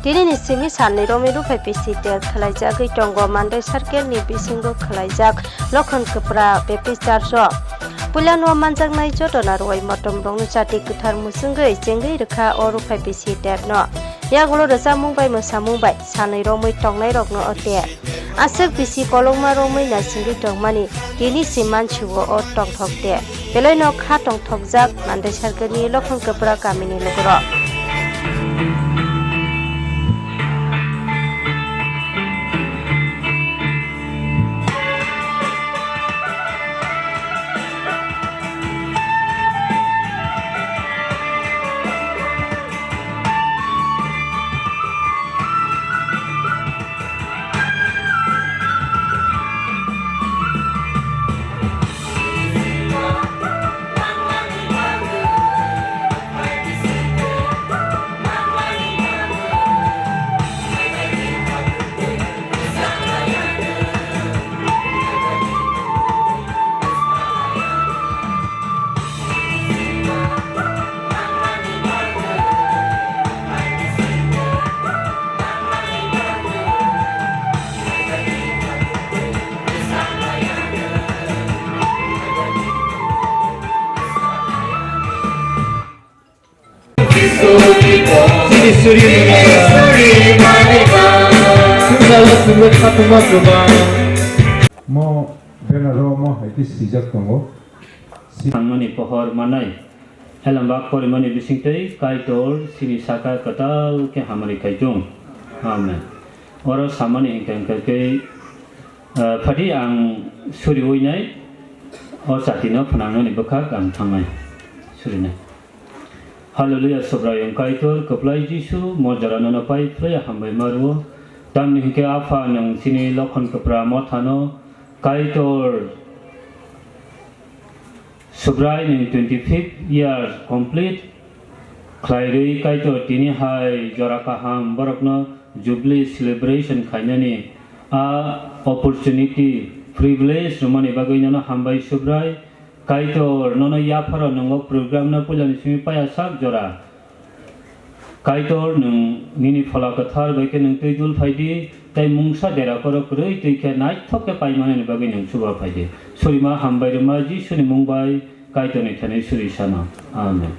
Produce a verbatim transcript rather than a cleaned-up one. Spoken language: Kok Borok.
Tini ni simi salni romwi Ruphai P C tet khwlaijagwi tongo Mandai Circle ni bisingo khwlaijak Lokhon Kwpra Baptist Church o. Puilano manjaknai joto narwai motom rokno chati kwthar muchungwi chengwi rwkha o Ruphai P C tet no. Yagulo rwchapmung bai mwsamung bai salni romwi tongnai rokno o te. Aswk bisi kolokma romwi naisingwi tongmani tini se mansiwo o tongthok de. Belai no kha tongthokjak Mandai Circle ni Lokhon Kwpra kamini lugurok. Chini suri manika. Sundalo sundalo khatungma kwbang. Mo banner o mo hai khe swijak tongo. Thangmani pohor manai. Elambak porimani bisingtwi Kaitor chini saka kwtal khe hamari kaitung. Amen. Oro samani hinkhe hinkhe khe, eh, phadi ang suriwi nai, o chati no phnangnani bwkhak ang thangnai, surinai. Hallelujah, Subraiyung Kaitor, kwplai Jisu, mo jora nono pai phlai hambai ma rwo. Tamni hinkhe Apha nwng chini Lokhon Kwpra mothano Kaitor Subrai nwng twenty fifth year complete khlairwi Kaitor tini hai jora kaham borokno Jubilee celebration khainani a opportunity, privilege rwmani bagwi nono hambai Subrai. Kaitor nono yapharo nwngo program no puilani simi paya sak jora. Kaitor, nwng nini Phola Kwthar bai khe nwng twi dul phai di, tei mungsa dera khoro kwrwi twi khe naithok khe paimanani bagwi nwng chuba phai di. Surima hambai rwma Jisuni mung bai Kaitorni thani suri sano. Amen.